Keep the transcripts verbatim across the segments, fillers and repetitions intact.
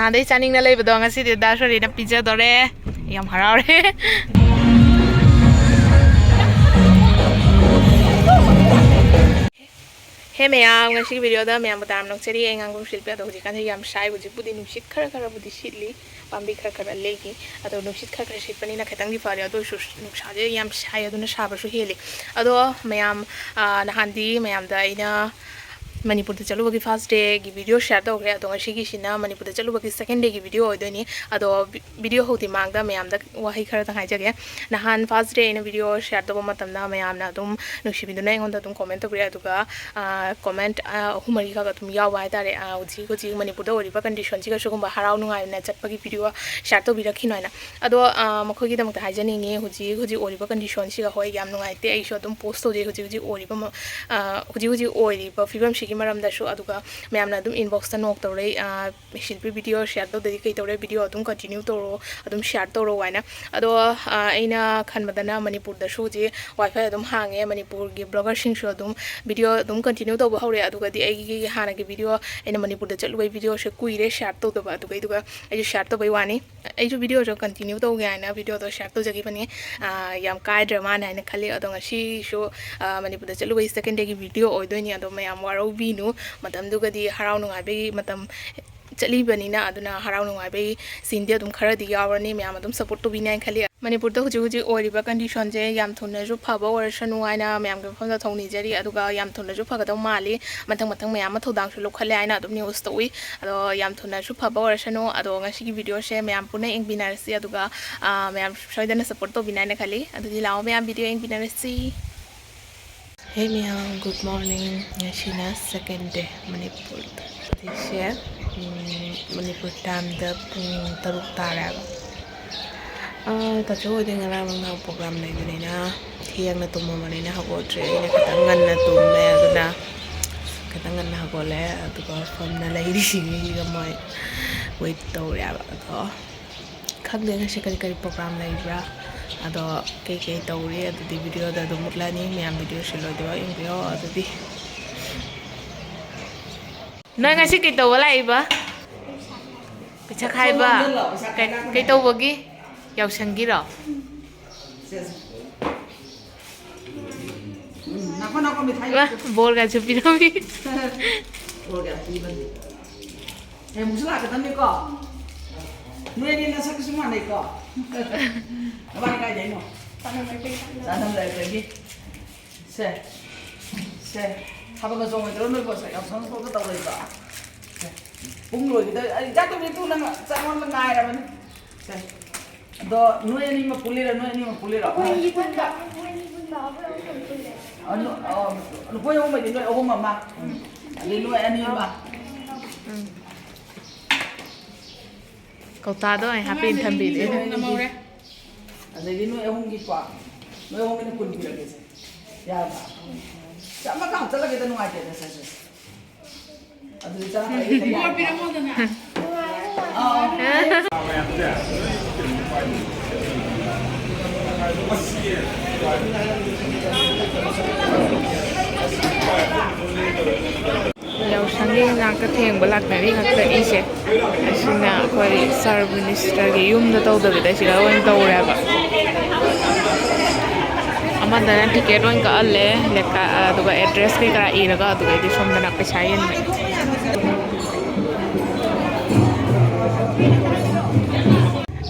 ꯑꯥꯗꯩ ꯆꯥꯅꯤꯡꯅ ꯂꯩꯕꯗꯣ ꯉꯁꯤꯗꯤ ꯗꯥ ꯁꯣꯔꯤꯅ ꯄꯤꯖꯗꯣꯔꯦ꯫ ꯌꯥꯝ ꯍꯔꯥꯎꯔꯦ꯫ ꯍꯦ ꯃꯌꯥꯝ, ꯉꯁꯤꯒꯤ ꯚꯤꯗꯤꯑꯣꯗ ꯃꯌꯥꯝꯕꯨ ꯇꯔꯥꯝꯅ ꯑꯣꯛꯆꯔꯤ꯫ ꯑꯩ ꯉꯥꯡꯐꯝ ꯁꯤꯜꯄꯤ ꯑꯗꯣ ꯍꯧꯖꯤꯛꯀꯥꯟꯁꯦ ꯌꯥꯝ ꯁꯥꯏ꯫ ꯍꯧꯖꯤꯛꯄꯨꯗꯤ ꯅꯨꯡꯁꯤꯠ ꯈꯔ ꯈꯔꯕꯨꯗꯤ ꯁꯤꯠꯂꯤ, ꯄꯥꯝꯕꯤ ꯈꯔ ꯈꯔ ꯂꯦꯡꯉꯤ꯫ ꯑꯗꯣ ꯅꯨꯡꯁꯤꯠ ꯈꯔ ꯈꯔ ꯁꯤꯠꯄꯅꯤꯅ ꯈꯤꯇꯪꯗꯤ ꯐꯔꯦ꯫ ꯑꯗꯨ ꯑꯣꯏꯔꯁꯨ ꯅꯨꯡꯁꯥꯁꯦ ꯌꯥꯝ ꯁꯥꯏ, ꯑꯗꯨꯅ ꯁꯥꯕꯁꯨ ꯍꯦꯜꯂꯤ꯫ ꯑꯗꯣ ꯃꯌꯥꯝ, ꯑꯥ, ꯅꯍꯥꯟꯗꯤ ꯃꯌꯥꯝꯗ ꯑꯩꯅ ꯃꯅꯤꯄꯨꯔꯗ ꯆꯠꯂꯨꯕꯒꯤ first dayꯒꯤ video share ꯇꯧꯈ꯭ꯔꯦ꯫ ꯑꯗꯣ ꯉꯁꯤꯒꯤꯁꯤꯅ ꯃꯅꯤꯄꯨꯔꯗ ꯆꯠꯂꯨꯕꯒꯤ second dayꯒꯤ video ꯑꯣꯏꯗꯣꯏꯅꯤ꯫ ꯑꯗꯣ video ꯍꯧꯗ꯭ꯔꯤ ꯃꯃꯥꯡꯗ ꯃꯌꯥꯝꯗ ꯋꯥꯍꯩ ꯈꯔꯇꯪ ꯍꯥꯏꯖꯒꯦ꯫ ꯅꯍꯥꯟ first day ꯑꯩꯅ video share ꯇꯧꯕ ꯃꯇꯝꯗ ꯃꯌꯥꯝꯅ ꯑꯗꯨꯝ ꯅꯨꯡꯁꯤꯕꯤꯗꯨꯅ ꯑꯩꯉꯣꯟꯗ ꯑꯗꯨꯝ comment ꯇꯧꯕꯤꯔꯛꯑꯦ꯫ ꯑꯗꯨꯒ, ꯑꯥ, comment, ꯑꯥ, ꯑꯍꯨꯝ ꯃꯔꯤꯈꯛ ꯑꯗꯨꯝ ꯌꯥꯎꯕ ꯍꯥꯏꯇꯥꯔꯦ꯫ ꯑꯥ, ꯍꯧꯖꯤꯛ ꯍꯧꯖꯤꯛ ꯃꯅꯤꯄꯨꯔꯗ ꯑꯣꯏꯔꯤꯕ conditionꯁꯤꯒ ꯁꯤꯒꯨꯝꯕ ꯍꯔꯥꯎ ꯅꯨꯡꯉꯥꯏꯅ ꯆꯠꯄꯒꯤ video share ꯇꯧꯕꯤꯔꯛꯈꯤꯅꯣ ꯍꯥꯏꯅ꯫ ꯑꯗꯣ, ꯑꯥ, ꯃꯈꯣꯏꯒꯤꯗꯃꯛꯇ ꯍꯥꯏꯖꯅꯤꯡꯉꯤ, ꯍꯧꯖꯤꯛ ꯍꯧꯖꯤꯛ ꯑꯣꯏꯔꯤꯕ conditionꯁꯤꯒ, ꯍꯣꯏ, ꯌꯥꯝ ꯅꯨꯡꯉꯥꯏꯇꯦ꯫ ꯑꯩꯁꯨ ꯑꯗꯨꯝ post ꯇꯧꯖꯩ꯫ ꯍꯧꯖꯤꯛ ꯍꯧꯖꯤꯛ ꯑꯣꯏꯔꯤꯕ ꯃ-, ꯑꯥ, ꯍꯧꯖꯤꯛ ꯍꯧꯖꯤꯛ ꯑꯣꯏꯔꯤꯕ ꯐꯤꯕꯝꯁꯤꯒꯤ ꯃꯔꯝꯗꯁꯨ꯫ ꯑꯗꯨꯒ ꯃꯌꯥꯝꯅ ꯑꯗꯨꯝ inboxꯇ knock ꯇꯧꯔꯛꯏ, ꯑꯥ, "ꯁꯤꯜꯄꯤ video share ꯇꯧꯗꯗꯤ ꯀꯩ ꯇꯧꯔꯦ? Video ꯑꯗꯨꯝ continue ꯇꯧꯔꯣ, ꯑꯗꯨꯝ share ꯇꯧꯔꯣ" ꯍꯥꯏꯅ꯫ ꯑꯗꯣ, ꯑꯥ, ꯑꯩꯅ ꯈꯟꯕꯗꯅ ꯃꯅꯤꯄꯨꯔꯗꯁꯨ ꯍꯧꯖꯤꯛ WiFi ꯑꯗꯨꯝ ꯍꯥꯡꯉꯦ, ꯃꯅꯤꯄꯨꯔꯒꯤ bloggerꯁꯤꯡꯁꯨ ꯑꯗꯨꯝ video ꯑꯗꯨꯝ continue ꯇꯧꯕ ꯍꯧꯔꯦ꯫ ꯑꯗꯨꯒꯗꯤ ꯑꯩꯒꯤ ꯍꯥꯟꯅꯒꯤ video, ꯑꯩꯅ ꯃꯅꯤꯄꯨꯔꯗ ꯆꯠꯂꯨꯕꯩ videoꯁꯦ ꯀꯨꯏꯔꯦ share ꯇꯧꯗꯕ, ꯑꯗꯨꯒꯩꯗꯨꯒ ꯑꯩꯁꯨ share ꯇꯧꯕꯩ ꯋꯥꯅꯤ꯫ ꯑꯩꯁꯨ videoꯁꯨ continue ꯇꯧꯒꯦ ꯍꯥꯏꯅ videoꯗꯣ share ꯇꯧꯖꯈꯤꯕꯅꯤ꯫ ꯑꯥ, ꯌꯥꯝ ꯀꯥꯏꯗ꯭ꯔ ꯃꯥꯅ ꯍꯥꯏꯅ ꯈꯜꯂꯤ꯫ ꯑꯗꯣ ꯉꯁꯤꯁꯨ, ꯑꯥ, ꯃꯅꯤꯄꯨꯔꯗ ꯆꯠꯂꯨꯕꯒꯤ second dayꯒꯤ video ꯑꯣꯏꯗꯣꯏꯅꯤ꯫ ꯑꯗꯣ ꯃꯌꯥꯝ ꯋꯥꯔꯧꯕꯤꯅꯨ, ꯃꯇꯝꯗꯨꯒꯗꯤ ꯍꯔꯥꯎ ꯅꯨꯡꯉꯥꯏꯕꯒꯤ ꯃꯇꯝ ꯆꯠꯂꯤꯕꯅꯤꯅ꯫ ꯑꯗꯨꯅ ꯍꯔꯥꯎ ꯅꯨꯡꯉꯥꯏꯕꯒꯤ sceneꯗꯤ ꯑꯗꯨꯝ ꯈꯔꯗꯤ ꯌꯥꯎꯔꯅꯤ꯫ ꯃꯌꯥꯝ ꯑꯗꯨꯝ support ꯇꯧꯕꯤꯅꯤ ꯍꯥꯏꯅ ꯈꯜꯂꯤ꯫ ꯃꯅꯤꯄꯨꯔꯗ ꯍꯧꯖꯤꯛ ꯍꯧꯖꯤꯛ ꯑꯣꯏꯔꯤꯕ conditionꯁꯦ ꯌꯥꯝ ꯊꯨꯅꯁꯨ ꯐꯕ ꯑꯣꯏꯔꯁꯅꯨ ꯍꯥꯏꯅ ꯃꯌꯥꯝꯒꯤ ꯃꯐꯝꯗ ꯊꯧꯅꯤꯖꯔꯤ꯫ ꯑꯗꯨꯒ ꯌꯥꯝ ꯊꯨꯅꯁꯨ ꯐꯒꯗꯧ ꯃꯥꯜꯂꯤ꯫ ꯃꯊꯪ ꯃꯊꯪ ꯃꯌꯥꯝ ꯑꯃ ꯊꯧꯗꯥꯡꯁꯨ ꯂꯧꯈꯠꯂꯦ ꯍꯥꯏꯅ ꯑꯗꯨꯝ newsꯇ ꯎꯏ꯫ ꯑꯗꯣ ꯌꯥꯝ ꯊꯨꯅꯁꯨ ꯐꯕ ꯑꯣꯏꯔꯁꯅꯨ꯫ ꯑꯗꯣ ꯉꯁꯤꯒꯤ videoꯁꯦ ꯃꯌꯥꯝ ꯄꯨꯟꯅ ꯌꯦꯡꯕꯤꯅꯔꯁꯤ꯫ ꯑꯗꯨꯒ, ꯑꯥ, ꯃꯌꯥꯝ ꯁꯣꯏꯗꯅ support ꯇꯧꯕꯤꯅꯤ ꯍꯥꯏꯅ ꯈꯜꯂꯤ꯫ ꯑꯗꯨꯗꯤ ꯂꯥꯛꯑꯣ ꯃꯌꯥꯝ video ꯌꯦꯡꯕꯤꯅꯔꯁꯤ꯫ Hey ꯃꯌꯥꯝ, good morning꯫ ꯉꯁꯤꯅ second day ꯃꯅꯤꯄꯨꯔꯗ꯫ ꯍꯧꯖꯤꯛꯁꯦ, ꯎꯝ, ꯃꯅꯤꯄꯨꯔ timeꯗ ꯄꯨꯡ ꯇꯔꯨꯛ ꯇꯥꯔꯦꯕ꯫ ꯑꯥ, ꯇꯥꯆꯧ ꯍꯣꯏꯗꯤ ꯉꯔꯥꯡ ꯅꯨꯡꯗꯥꯡ program ꯂꯩꯕꯅꯤꯅ ꯊꯦꯡꯅ ꯇꯨꯝꯃꯕꯅꯤꯅ ꯍꯧꯒꯠꯇ꯭ꯔꯦ꯫ ꯑꯩꯅ ꯈꯤꯇꯪ ꯉꯟꯅ ꯇꯨꯝꯃꯦ, ꯑꯗꯨꯅ ꯈꯤꯇꯪ ꯉꯟꯅ ꯍꯧꯒꯠꯂꯦ꯫ ꯑꯗꯨꯒ ꯐꯝꯅ ꯂꯩꯔꯤꯁꯤꯡꯁꯤꯒ ꯃꯣꯏ wait ꯇꯧꯔꯦꯕ꯫ ꯑꯗꯣ ꯈꯪꯗꯦ ꯉꯁꯤ ꯀꯔꯤ ꯀꯔꯤ program ꯂꯩꯕ꯭ꯔꯥ, ꯑꯗꯣ ꯀꯩ ꯀꯩ ꯇꯧꯔꯤ, ꯑꯗꯨꯗꯤ videoꯗ ꯑꯗꯨꯝ ꯎꯠꯂꯅꯤ꯫ ꯃꯌꯥꯝ videoꯁꯤ ꯂꯣꯏꯗ꯭ꯔꯤꯕ ꯌꯦꯡꯕꯤꯌꯣ꯫ ꯑꯗꯨꯗꯤ ꯅꯣꯏ ꯉꯁꯤ ꯀꯩ ꯇꯧꯕ ꯂꯥꯛꯏꯕ? ꯄꯩꯁꯥ ꯈꯥꯏꯕ? ꯀꯩ, ꯀꯩ ꯇꯧꯕꯒꯤ? ꯌꯥꯎꯁꯪꯒꯤꯔꯣ? ꯎꯝ, ꯅꯥꯀꯣ, ꯅꯥꯀꯣ, ꯃꯤꯊꯥꯏ꯫ ꯏꯃꯥ, ꯕꯣꯔꯒꯁꯨ ꯄꯤꯔꯝꯃꯤ꯫ ꯕꯣꯔꯒ ꯄꯤꯕꯅꯤ꯫ ꯍꯌꯦꯡꯃꯨꯛꯁꯨ ꯂꯥꯛꯀꯗꯕꯅꯤꯀꯣ? ꯅꯣꯏ ꯑꯅꯤ ꯅꯁꯛꯁꯨ ꯃꯥꯟꯅꯩꯀꯣ? ꯅꯕꯥꯅꯤ ꯀꯥꯏꯗꯩꯅꯣ? ꯆꯥꯟꯅꯝ ꯂꯩꯔꯛꯇꯒꯤ꯫ ꯁꯦ, ꯁꯦ, ꯊꯥꯕꯜꯒ ꯆꯣꯡꯉꯣꯏꯗ꯭ꯔꯣ ꯅꯣꯏꯕꯣ? ꯁꯦ, ꯌꯥꯎꯁꯪ ꯊꯣꯛꯀ ꯇꯧꯔꯣꯏꯗ꯭ꯔꯣ? ꯁꯦ, ꯄꯨꯡ ꯂꯣꯏꯈꯤꯗꯧꯔꯦ꯫ ꯑꯩ ꯏꯆꯥ ꯇꯣꯝꯕꯤ, ꯇꯨ ꯅꯪ ꯆꯥꯛ ꯑꯣꯟꯕ ꯉꯥꯏꯔꯕꯅꯤ꯫ ꯁꯦ, ꯑꯗꯣ ꯅꯣꯏ ꯑꯅꯤꯃꯛ ꯄꯨꯜꯂꯤꯔꯣ? ꯅꯣꯏ ꯑꯅꯤꯃꯛ ꯄꯨꯜꯂꯤꯔꯣ? ꯑꯩꯈꯣꯏ ꯑꯅꯤ ꯄꯨꯟꯕ, ꯑꯩꯈꯣꯏ ꯑꯅꯤ ꯄꯨꯟꯕ, ꯑꯩꯈꯣꯏ ꯑꯍꯨꯝ ꯄꯨꯜꯂꯦ꯫ ꯑ, ꯅꯣ-, ꯑ, ꯅꯈꯣꯏ ꯑꯍꯨꯝ ꯑꯣꯏꯗꯤ ꯅꯣꯏ ꯑꯍꯨꯝ ꯑꯃ, ꯑꯗꯩ ꯅꯣꯏ ꯑꯅꯤ ꯑꯃ꯫ ꯎꯝ꯫ ꯀꯧꯇꯥꯗ ꯑꯣꯏꯅ ꯍꯥꯞꯄꯤꯅ ꯊꯝꯕꯤꯔꯦ꯫ ꯅꯣꯏ ꯑꯅꯤꯒꯤ, ꯑꯗꯒꯤ ꯅꯣꯏ ꯑꯍꯨꯝꯒꯤꯀꯣ, ꯅꯣꯏ ꯑꯍꯨꯝꯒꯤꯅ ꯀꯨꯟ ꯄꯤꯔꯒꯦꯁꯦ꯫ ꯌꯥꯔꯕ? ꯁꯦ, ꯑꯃꯈꯛ ꯍꯥꯞꯆꯜꯂꯒꯦꯗ, ꯅꯨꯡꯉꯥꯏꯇꯦꯗ, ꯁꯦ, ꯁꯦ, ꯁꯦ꯫ ꯑꯗꯨꯗꯤ ꯆꯥ ꯊꯛꯑꯒꯦ, ꯌꯥꯔꯕ? ꯕꯣꯔ ꯄꯤꯔꯝꯃꯣꯗꯅ꯫ ꯑꯥ, ꯑꯥ꯫ ꯌꯥꯎꯁꯪꯒꯤ ꯉꯥꯛꯇ ꯊꯦꯡꯕ ꯂꯥꯛꯅꯔꯤ ꯉꯥꯛꯇ ꯏꯁꯦ꯫ ꯑꯁꯤꯅ ꯑꯩꯈꯣꯏ ꯁꯥꯔ ꯃꯤꯅꯤꯁꯇꯔꯒꯤ ꯌꯨꯝꯗ ꯇꯧꯗꯕꯤꯗ ꯁꯤꯗ ꯑꯣꯏꯅ ꯇꯧꯔꯦꯕ꯫ ꯑꯃꯗꯅ ꯇꯤꯀꯦꯠ ꯑꯣꯏꯅ ꯀꯛꯍꯜꯂꯦ, ꯂꯦꯞꯀ-, ꯑꯗꯨꯒ ꯑꯦꯗ꯭ꯔꯦꯁ ꯀꯩꯀꯥ ꯏꯔꯒ, ꯑꯗꯨꯒꯩꯗꯤ ꯁꯣꯝꯗꯅ ꯄꯩꯁꯥ ꯌꯦꯟꯕ꯫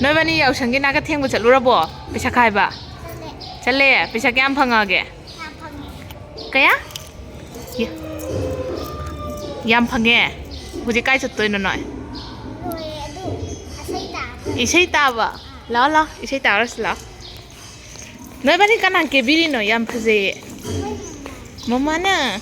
ꯅꯣꯏꯕꯥꯅꯤ ꯌꯥꯎꯁꯪꯒꯤ ꯅꯥꯀ ꯊꯦꯡꯕ ꯆꯠꯂꯨꯔꯕꯣ? ꯄꯩꯁꯥ ꯈꯥꯏꯕ? ꯆꯠꯂꯦ꯫ ꯄꯩꯁꯥ ꯀꯌꯥꯝ ꯐꯪꯉꯛꯑꯒꯦ? ꯌꯥꯝ ꯐꯪꯉꯦ꯫ ꯀꯌꯥ? ꯌꯥꯝ ꯐꯪꯉꯦ? ꯍꯧꯖꯤꯛ ꯀꯥꯏ ꯆꯠꯇꯣꯏꯅꯣ ꯅꯣꯏ? ꯂꯣꯏꯔꯦ ꯑꯗꯨ꯫ ꯏꯁꯩ ꯇꯥꯕ꯫ ꯏꯁꯩ ꯇꯥꯕ? ꯑꯥ꯫ ꯂꯥꯛꯑꯣ, ꯂꯥꯛꯑꯣ꯫ ꯏꯁꯩ ꯇꯥꯔꯨꯔꯁꯤ ꯂꯥꯛꯑꯣ꯫ ꯅꯣꯏꯕꯥꯅꯤ ꯀꯅꯥ ꯀꯦꯕꯤꯔꯤꯅꯣ? ꯌꯥꯝ ꯐꯖꯩꯌꯦ꯫ ꯃꯃꯥꯅ꯫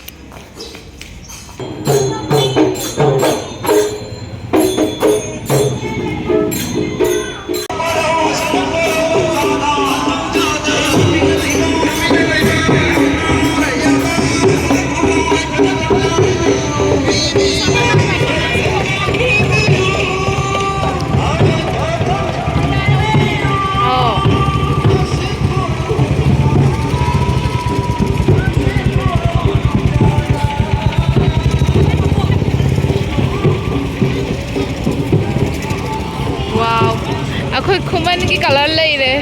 ꯀꯤ ꯀꯂꯔ ꯂꯩꯔꯦ꯫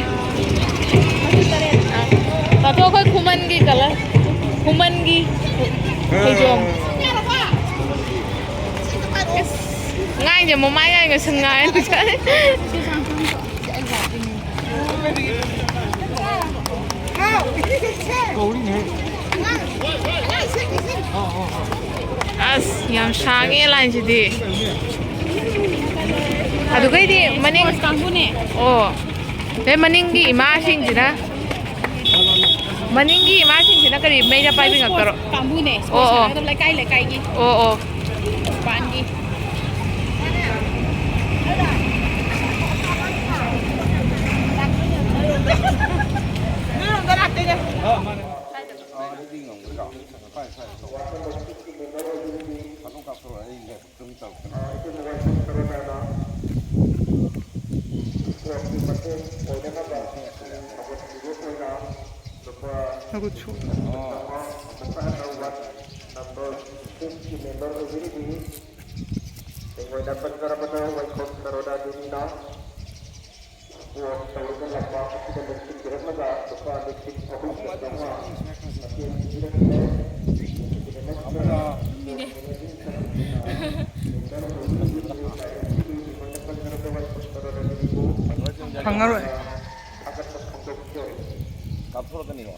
ꯇꯥꯊꯣꯛ, ꯑꯩꯈꯣꯏ ꯈꯨꯃꯟꯒꯤ ꯀꯂꯔ, ꯈꯨꯃꯟꯒꯤ ꯐꯩꯖꯣꯝ꯫ ꯑꯁ, ꯉꯥꯏꯁꯦ ꯃꯃꯥꯏ ꯉꯥꯏ ꯉꯁꯪ ꯉꯥꯏ꯫ ꯑꯁ, ꯌꯥꯝ ꯁꯥꯡꯉꯦ ꯂꯥꯏꯟꯁꯤꯗꯤ꯫ ꯑꯗꯨꯒꯩꯗꯤ ꯃꯅꯤꯡ ꯀꯥꯡꯕꯨꯅꯦ꯫ ꯑꯣ꯫ ꯑꯗꯩ ꯃꯅꯤꯡꯒꯤ ꯏꯃꯥꯁꯤꯡꯁꯤꯅ, ꯃꯅꯤꯡꯒꯤ ꯏꯃꯥꯁꯤꯡꯁꯤꯅ ꯀꯔꯤ ꯃꯩꯔꯥ ꯄꯥꯏꯕꯤ ꯉꯥꯛꯇꯔꯣ? ꯀꯥꯡꯕꯨꯅꯦ꯫ ꯑꯣ, ꯑꯣ꯫ ꯁꯥꯟꯅꯒꯗꯕ ꯂꯩꯀꯥꯏ ꯂꯩꯀꯥꯏꯒꯤ꯫ ꯑꯣ, ꯑꯣ꯫ ꯃꯄꯥꯟꯒꯤ꯫ ꯅꯣꯏꯔꯣꯝꯗ ꯂꯥꯛꯇꯣꯏꯅꯦ꯫ ꯐꯪꯉꯔꯣꯏ꯫ ꯀꯥꯞꯊꯣꯔꯛꯀꯅꯤꯀꯣ꯫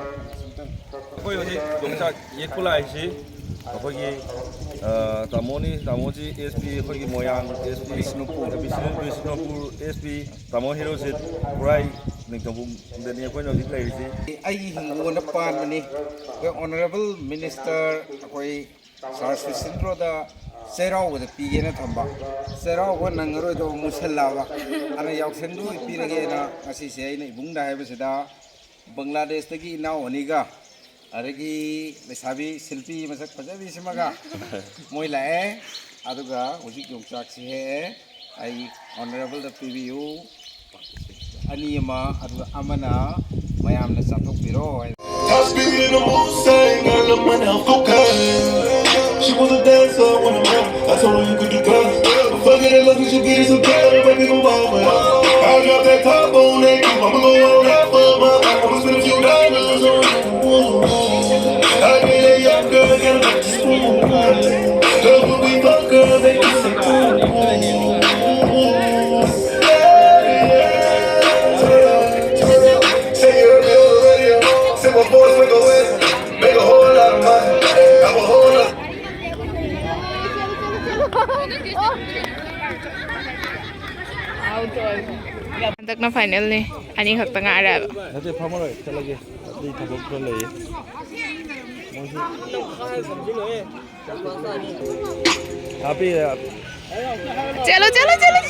ꯑꯩꯈꯣꯏ ꯍꯧꯖꯤꯛ ꯌꯣꯡꯆꯥꯛ ꯌꯦꯛꯄ ꯂꯥꯛꯏꯁꯤ ꯑꯩꯈꯣꯏꯒꯤ, ꯑ, ꯇꯥꯃꯣꯅꯤ, ꯇꯥꯃꯣꯁꯤ ꯑꯦꯁ ꯄꯤ ꯑꯩꯈꯣꯏꯒꯤ ꯃꯣꯏꯔꯥꯡ S P Bishnupur, Bishnu-, Bishnupur S P ꯇꯥꯃꯣ ꯍꯦꯔꯣꯖꯤꯠ ꯈꯨꯔꯥꯏ ꯅꯤꯡꯊꯧꯕꯨꯡꯗꯅꯤ ꯑꯩꯈꯣꯏꯅ ꯍꯧꯖꯤꯛ ꯂꯩꯔꯤꯁꯤ꯫ ꯑꯩꯒꯤ ꯍꯤꯡꯒꯣꯜꯗ ꯄꯥꯟꯕꯅꯤ꯫ ꯑꯩꯈꯣꯏ honourable minister ꯑꯩꯈꯣꯏ ꯁꯥꯔ ꯁꯨꯁꯤꯟꯗ꯭ꯔꯣꯗ ꯆꯩꯔꯥꯎꯕꯗ ꯄꯤꯒꯦꯅ ꯊꯝꯕ, ꯆꯩꯔꯥꯎꯕ ꯅꯪꯉꯔꯣꯏꯗꯧꯕ ꯃꯨꯁꯜꯂꯛꯑꯕ, ꯑꯗꯨꯅ ꯌꯥꯎꯁꯪꯗ ꯑꯣꯏ ꯄꯤꯔꯒꯦꯅ ꯉꯁꯤꯁꯦ ꯑꯩꯅ ꯏꯕꯨꯡꯗ ꯍꯥꯏꯕꯁꯤꯗ ꯕꯪꯒ꯭ꯂꯥꯗꯦꯁꯇꯒꯤ ꯏꯅꯥꯎ ꯑꯅꯤꯒ, ꯑꯗꯒꯤ ꯂꯩꯁꯥꯕꯤ ꯁꯤꯜꯄꯤ ꯃꯁꯛ ꯐꯖꯕꯤꯁꯤꯃꯒ ꯃꯣꯏ ꯂꯥꯛꯑꯦ꯫ ꯑꯗꯨꯒ ꯍꯧꯖꯤꯛ ꯌꯣꯡꯆꯥꯛꯁꯤ ꯍꯦꯛꯑꯦ꯫ ꯑꯩ honourableꯗ ꯄꯤꯕꯤꯌꯨ꯫ ꯑꯅꯤ ꯑꯃ, ꯑꯗꯨꯒ ꯑꯃꯅ ꯃꯌꯥꯝꯅ ꯆꯥꯊꯣꯛꯄꯤꯔꯣ ꯍꯥꯏ꯫ God's beauty in the moon, saying, "Girl, I'm running out for good." She was a dancer when I'm up. I told her you could do drugs. But fuck it, as long as you get it, so get it, baby, go mama. I drop that top on that, you mama go on that for my. I'ma spend a few dollars on you. I get a young girl, got a bitch. Love when we fuck, girl, make you say ooh. Yeah, yeah. Say you're real radio. Say my boys make a way. Make a whole lot of money. I'm a whole lot. ꯍꯟꯗꯛꯅ ꯐꯥꯏꯅꯦꯜꯅꯤ꯫ ꯑꯅꯤꯈꯛꯇ ꯉꯥꯏꯔꯦꯕ꯫ ꯅꯠꯇꯦ, ꯐꯝꯃꯔꯣꯏ, ꯆꯠꯂꯒꯦ꯫ ꯑꯇꯩ ꯊꯕꯛ ꯈꯔ ꯂꯩꯌꯦ꯫ ꯃꯣꯏꯁꯨ ꯍꯥꯞꯄꯤ꯫ ꯆꯦꯜꯂꯣ, ꯆꯦꯜꯂꯣ, ꯆꯦꯜꯂꯣ꯫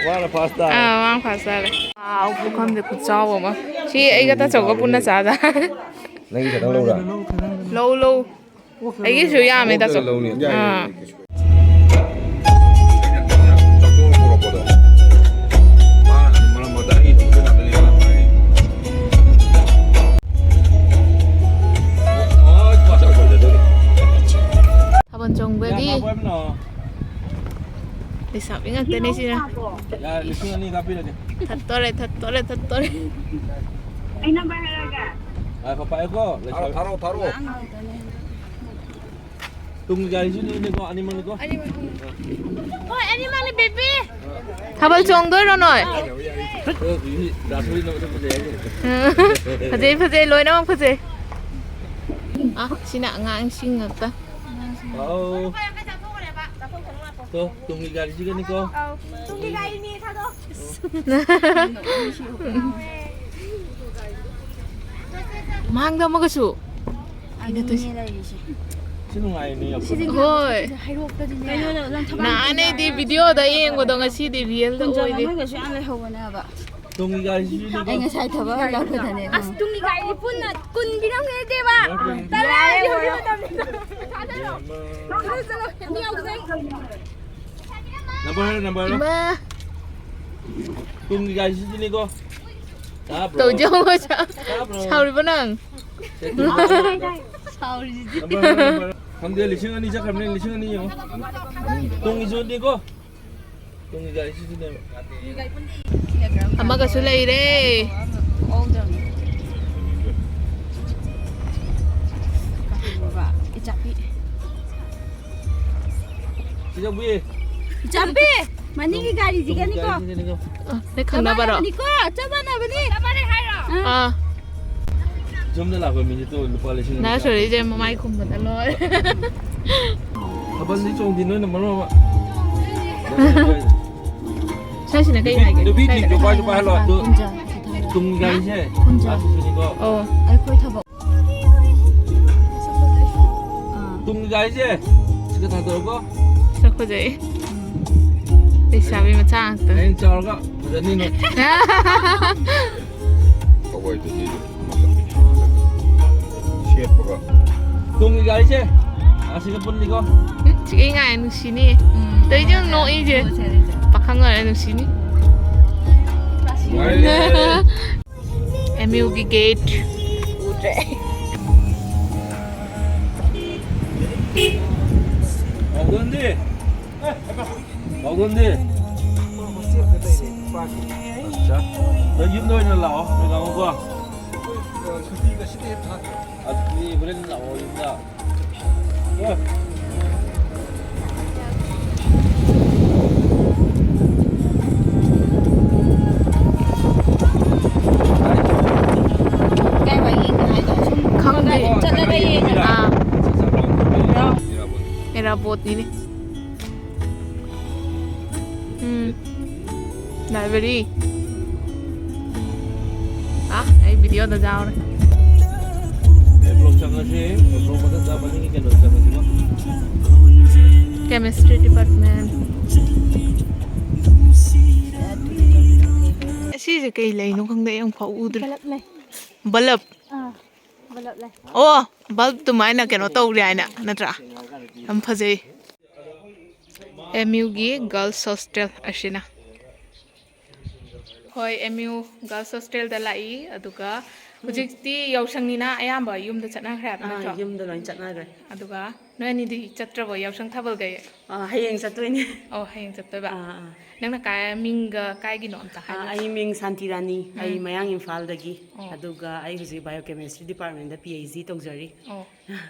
ꯋꯥꯅ ꯐꯥꯁ ꯇꯥꯔꯦ꯫ ꯑꯥ, ꯋꯥꯅ ꯐꯥꯁ ꯇꯥꯔꯦ꯫ ꯋꯥꯎ, ꯄꯨꯈꯝꯁꯦ ꯈꯨꯆꯥꯎ ꯑꯃ꯫ ꯁꯤ ꯑꯩꯒ ꯇꯥꯆꯧꯒ ꯄꯨꯟꯅ ꯆꯥꯖ꯫ ꯅꯪꯒꯤ ꯈꯛꯇꯪ ꯂꯧꯔꯥ? ꯂꯧ, ꯂꯧ꯫ ꯑꯩꯒꯤꯁꯨ ꯌꯥꯝꯃꯦ, ꯇꯥꯆꯧ꯫ ꯂꯧꯅꯤ꯫ ꯑꯥ꯫ ꯊꯥꯕꯜ ꯆꯣꯡꯕꯒꯤ ꯂꯩꯁꯥꯕꯤ ꯉꯥꯛꯇꯅꯦ ꯁꯤꯅ꯫ ꯌꯥꯔꯦ, ꯂꯤꯁꯤꯡ ꯑꯅꯤ ꯀꯥꯞꯄꯤꯔꯒꯦ꯫ ꯊꯠꯇꯣꯔꯦ, ꯊꯠꯇꯣꯔꯦ, ꯊꯠꯇꯣꯔꯦ꯫ ꯑꯩ ꯅꯝꯕꯔ ꯍꯥꯏꯔꯛꯑꯒꯦ꯫ ꯉꯥꯏꯈꯣ, ꯄꯥꯏꯌꯨꯀꯣ, ꯂꯩꯁꯥꯕꯤ꯫ ꯊꯥꯔꯣ, ꯊꯥꯔꯣ, ꯊꯥꯔꯣ꯫ ꯇꯨꯡꯒꯤ ꯒꯥꯔꯤꯁꯤꯅꯦꯀꯣ, ꯑꯅꯤꯃꯛꯅꯤꯀꯣ꯫ ꯍꯣꯏ, ꯑꯅꯤꯃꯛꯅꯤ, ꯕꯦꯕꯤ꯫ ꯊꯥꯕꯜ ꯆꯣꯡꯗꯣꯏꯔꯣ ꯅꯣꯏ? ꯑꯗꯨꯗꯤ ꯗꯥꯁꯨꯔꯤ ꯅꯪꯁꯨ ꯐꯖꯩ ꯍꯥꯏꯅꯦ꯫ ꯐꯖꯩ, ꯐꯖꯩ, ꯂꯣꯏꯅꯃꯛ ꯐꯖꯩ꯫ ꯑ, ꯁꯤꯅ ꯑꯉꯥꯡꯁꯤꯡ ꯉꯥꯛꯇ꯫ ꯑꯧ꯫ ꯇꯣ, ꯇꯨꯡꯒꯤ ꯒꯥꯔꯤꯁꯤꯒꯅꯤꯀꯣ꯫ ꯑꯧ, ꯇꯨꯡꯒꯤ ꯒꯥꯔꯤꯅꯤ, ꯊꯥꯗꯣꯛ꯫ ꯃꯥꯡꯗ ꯑꯃꯒꯁꯨ꯫ ꯑꯩꯅ ꯇꯣꯏꯁꯦ꯫ ꯁꯤ ꯅꯨꯡꯉꯥꯏꯅꯤ, ꯌꯥꯝ ꯁꯤꯗꯤ ꯐꯖꯩ꯫ ꯍꯣꯏ꯫ ꯍꯩꯔꯣꯛꯇꯗꯤꯅꯦ꯫ ꯀꯩꯅꯣꯗ, ꯂꯪꯊꯕꯥꯜ ꯅꯍꯥꯟꯅꯩꯗꯤ ꯚꯤꯗꯤꯑꯣꯗ ꯌꯦꯡꯕꯗꯣ ꯉꯁꯤꯗꯤ ꯔꯤꯌꯦꯜꯗ ꯀꯨꯟꯖꯥ ꯑꯣꯏꯔꯦ꯫ ꯃꯅꯨꯡꯗꯁꯨ ꯌꯥꯝ ꯂꯩꯍꯧꯕꯅꯦꯕ꯫ ꯇꯨꯡꯒꯤ ꯒꯥꯔꯤꯁꯤꯁꯨꯅꯤꯀꯣ꯫ ꯑꯩ ꯉꯁꯥꯏ ꯊꯕꯛ ꯍꯜꯂꯛꯄꯗꯅꯦ꯫ ꯑꯁ, ꯇꯨꯡꯒꯤ ꯒꯥꯔꯤꯗꯤ ꯄꯨꯟꯅ ꯀꯨꯟ ꯄꯤꯔꯝꯒꯦ ꯏꯕꯦꯝꯃ꯫ ꯇꯔꯥ ꯌꯧꯔꯤ ꯃꯇꯝꯅꯤꯗ꯫ ꯊꯥꯗꯔꯣ꯫ ꯆꯠꯂꯣ, ꯆꯠꯂꯣ꯫ ꯃꯤ ꯌꯥꯎꯗ꯭ꯔꯦ꯫ ꯅꯝꯕꯔ ꯍꯥꯏꯔꯣ, ꯅꯝꯕꯔ ꯍꯥꯏꯔꯣ꯫ ꯏꯃꯥ꯫ ꯇꯨꯡꯒꯤ ꯒꯥꯔꯤꯁꯤꯗꯤꯅꯤꯀꯣ꯫ ꯇꯥꯕ꯭ꯔꯣ? ꯇꯧꯖꯧ, ꯃꯆꯥ꯫ ꯇꯥꯕ꯭ꯔꯣ? ꯁꯥꯎꯔꯤꯕꯣ ꯅꯪ? ꯁꯦ, ꯇꯨꯡꯒꯤ ꯒꯥꯔꯤ꯫ ꯅꯝꯕꯔ ꯍꯥꯏꯔꯣ, ꯅꯝꯕꯔ ꯍꯥꯏꯔꯣ꯫ ꯈꯪꯗꯦ, ꯂꯤꯁꯤꯡ ꯑꯅꯤ ꯆꯠꯈ꯭ꯔꯕꯅꯦ, ꯂꯤꯁꯤꯡ ꯑꯅꯤ ꯌꯦꯡꯉꯣ꯫ ꯇꯨꯡꯒꯤ ꯖꯣꯟꯗꯤꯀꯣ꯫ ꯇꯨꯡꯒꯤ ꯒꯥꯔꯤꯁꯤꯁꯨꯅꯦꯕ꯫ ꯑꯃꯒꯁꯨ ꯂꯩꯔꯦ꯫ ꯏꯆꯥꯄꯤ꯫ ꯁꯤꯗꯕꯨ꯫ ꯏꯆꯥꯄꯤ! ꯃꯅꯤꯡꯒꯤ ꯒꯥꯔꯤꯁꯤꯒꯅꯤꯀꯣ꯫ ꯒꯥꯔꯤꯁꯤꯒꯅꯤꯀꯣ꯫ ꯑ, ꯅꯣꯏ ꯈꯪꯅꯕꯔꯣ? ꯆꯞ ꯃꯥꯟꯅꯕꯅꯤꯀꯣ, ꯆꯞ ꯃꯥꯟꯅꯕꯅꯤ꯫ ꯑꯥ꯫ ꯌꯨꯝꯗ ꯂꯥꯛꯄ ꯃꯤꯁꯦ ꯇꯣ ꯂꯨꯄꯥ ꯂꯤꯁꯤꯡ ꯑꯅꯤ ꯅꯥ ꯁꯣꯔꯤꯁꯦ ꯃꯃꯥꯏ ꯈꯨꯝꯕꯗ ꯂꯣꯏꯔꯦ꯫ ꯊꯥꯕꯜꯗꯤ ꯆꯣꯡꯗꯦ ꯅꯣꯏꯅ ꯃꯔꯣꯟ ꯑꯃ꯫ ꯁ꯭ꯋꯥꯏꯁꯤꯅ ꯀꯩ ꯅꯨꯄꯤ, ꯍꯥꯏꯒꯦ? ꯅꯨꯄꯤ ꯁ꯭ꯋꯥꯏꯗ ꯊꯤꯕꯗꯣ ꯀꯩ ꯄꯥꯏꯁꯨ ꯍꯥꯏꯒꯦ? ꯄꯥꯏꯍꯜꯂꯣ꯫ ꯑꯗꯨ ꯀꯨꯟꯖꯥ, ꯁꯤ ꯊꯥꯔꯣ꯫ ꯇꯨꯡꯒꯤ ꯒꯥꯔꯤꯁꯦ꯫ ꯀꯨꯟꯖꯥ꯫ ꯑꯥ, ꯁꯤꯁꯤꯅꯤꯀꯣ꯫ ꯑꯣ꯫ ꯑꯩꯈꯣꯏ ꯊꯕꯛ꯫ ꯑꯥ꯫ ꯇꯨꯡꯒꯤ ꯒꯥꯔꯤꯁꯦ ꯁꯤꯗ ꯊꯥꯗꯣꯛꯑꯣꯀꯣ꯫ ꯁꯛ ꯐꯖꯩ꯫ ꯎꯝ꯫ ꯂꯩꯁꯥꯕꯤ ꯃꯆꯥ ꯉꯥꯛꯇ꯫ ꯍꯌꯦꯡ ꯆꯥꯎꯔꯒ ꯐꯖꯅꯤ ꯅꯣꯏ꯫ ꯍꯋꯥꯏꯗꯨꯗꯤ ꯁꯦꯠꯄꯒ꯫ ꯇꯨꯡꯒꯤ ꯒꯥꯔꯤꯁꯦ ꯑꯁꯤꯒ ꯄꯨꯟꯅꯤꯀꯣ꯫ ꯎꯝ, ꯁꯤ ꯑꯩ ꯉꯥꯏ ꯅꯨꯡꯁꯤꯅꯤ꯫ ꯎꯝ꯫ ꯇꯧꯔꯤꯁꯦ ꯌꯦꯡꯉꯨ, ꯅꯣꯛꯏꯁꯦ꯫ ꯁꯦ, ꯁꯦ, ꯁꯦ꯫ ꯄꯥꯈꯪ ꯑꯣꯏꯔ ꯅꯨꯡꯁꯤꯅꯤ꯫ ꯅꯨꯡꯉꯥꯏꯔꯦ꯫ ꯑꯦꯝ ꯌꯨꯒꯤ ꯒꯦꯠ ꯎꯗ꯭ꯔꯦ꯫ ꯃꯥꯎꯗꯣꯟꯗꯤ? ꯃꯥꯎꯗꯣꯟꯗꯤ? ꯑꯠꯆꯥ꯫ ꯅꯣꯏ ꯌꯨꯝꯗ ꯑꯣꯏꯅ ꯂꯥꯛꯑꯣ, ꯅꯣꯏ ꯀꯥꯡꯕꯨꯀꯣ꯫ ꯑꯗꯨꯗꯤ ꯍꯣꯔꯦꯟ ꯂꯥꯛꯑꯣ ꯌꯨꯝꯗ꯫ ꯀꯥꯏ ꯋꯥꯏ ꯌꯦꯡꯅꯤ ꯍꯥꯏꯅꯣ? ꯁꯨꯝ ꯈꯪꯗꯦ꯫ ꯆꯠꯂꯒ ꯌꯦꯡꯉꯒ꯫ ꯑꯥ꯫ ꯏꯔꯥꯕꯣꯠꯅꯤꯅꯦ꯫ ꯎꯝ꯫ ꯂꯥꯏꯕ꯭ꯔꯦꯔꯤ꯫ ꯑꯥ, ꯑꯩ ꯚꯤꯗꯤꯑꯣꯗ ꯌꯥꯎꯔꯦ꯫ ꯑꯩ ꯕ꯭ꯂꯣꯛ ꯆꯪꯉꯁꯤ, ꯕ꯭ꯂꯣꯛ ꯃꯊꯛꯇ ꯃꯅꯤꯡꯒꯤ ꯀꯩꯅꯣꯗ ꯆꯪꯉꯁꯤꯀꯣ꯫ Chemistry department꯫ ꯑꯁꯤꯁꯦ ꯀꯩ ꯂꯩꯅꯣ ꯈꯪꯗꯦ, ꯑꯩ ꯑꯃꯨꯛꯐꯥꯎ ꯎꯗ꯭ꯔꯤ꯫ ꯕꯂꯞ ꯂꯩ꯫ ꯕꯂꯞ? ꯑꯥ, ꯕꯂꯞ ꯂꯩ꯫ ꯑꯣ, ꯕꯜꯕ ꯑꯗꯨꯃꯥꯏꯅ ꯀꯩꯅꯣ ꯇꯧꯔꯤ ꯍꯥꯏꯅ, ꯅꯠꯇ꯭ꯔꯥ? ꯌꯥꯝ ꯐꯖꯩ꯫ ꯑꯦꯝ ꯌꯨꯒꯤ girls hostel ꯑꯁꯤꯅ꯫ ꯍꯣꯏ, ꯑꯦꯝ ꯌꯨ girls hostelꯗ ꯂꯥꯛꯏ, ꯑꯗꯨꯒ ꯍꯧꯖꯤꯛꯇꯤ ꯌꯥꯎꯁꯪꯅꯤꯅ ꯑꯌꯥꯝꯕ ꯌꯨꯝꯗ ꯆꯠꯅꯈ꯭ꯔꯦ ꯍꯥꯏꯕ ꯑꯥ, ꯅꯠꯇ꯭ꯔꯣ? ꯌꯨꯝꯗ ꯂꯣꯏ ꯆꯠꯅꯈ꯭ꯔꯦ꯫ ꯑꯗꯨꯒ ꯅꯣꯏ ꯑꯅꯤꯗꯤ ꯆꯠꯇ꯭ꯔꯕꯣ ꯌꯥꯎꯁꯪ ꯊꯥꯕꯜ ꯀꯩ? ꯑꯥ, ꯍꯌꯦꯡ ꯆꯠꯇꯣꯏꯅꯦ꯫ ꯑꯣ, ꯍꯌꯦꯡ ꯆꯠꯇꯣꯏꯕ꯫ ꯑꯥ, ꯑꯥ꯫ ꯅꯪꯅ ꯀꯥꯏ, ꯃꯤꯡꯒ ꯀꯥꯏꯒꯤꯅꯣ ꯑꯝꯇ ꯑꯥ, ꯍꯥꯏꯔꯣ꯫ ꯑꯩ ꯃꯤꯡ ꯁꯥꯟꯇꯤꯔꯥꯅꯤ꯫ ꯑꯩ ꯎꯝ꯫ ꯃꯌꯥꯡ ꯏꯝꯐꯥꯜꯗꯒꯤ꯫ ꯑꯣ꯫ ꯑꯗꯨꯒ ꯑꯩ ꯍꯧꯖꯤꯛ Biochemistry Departmentꯗ PhD ꯇꯧꯖꯔꯤ꯫ ꯑꯣ꯫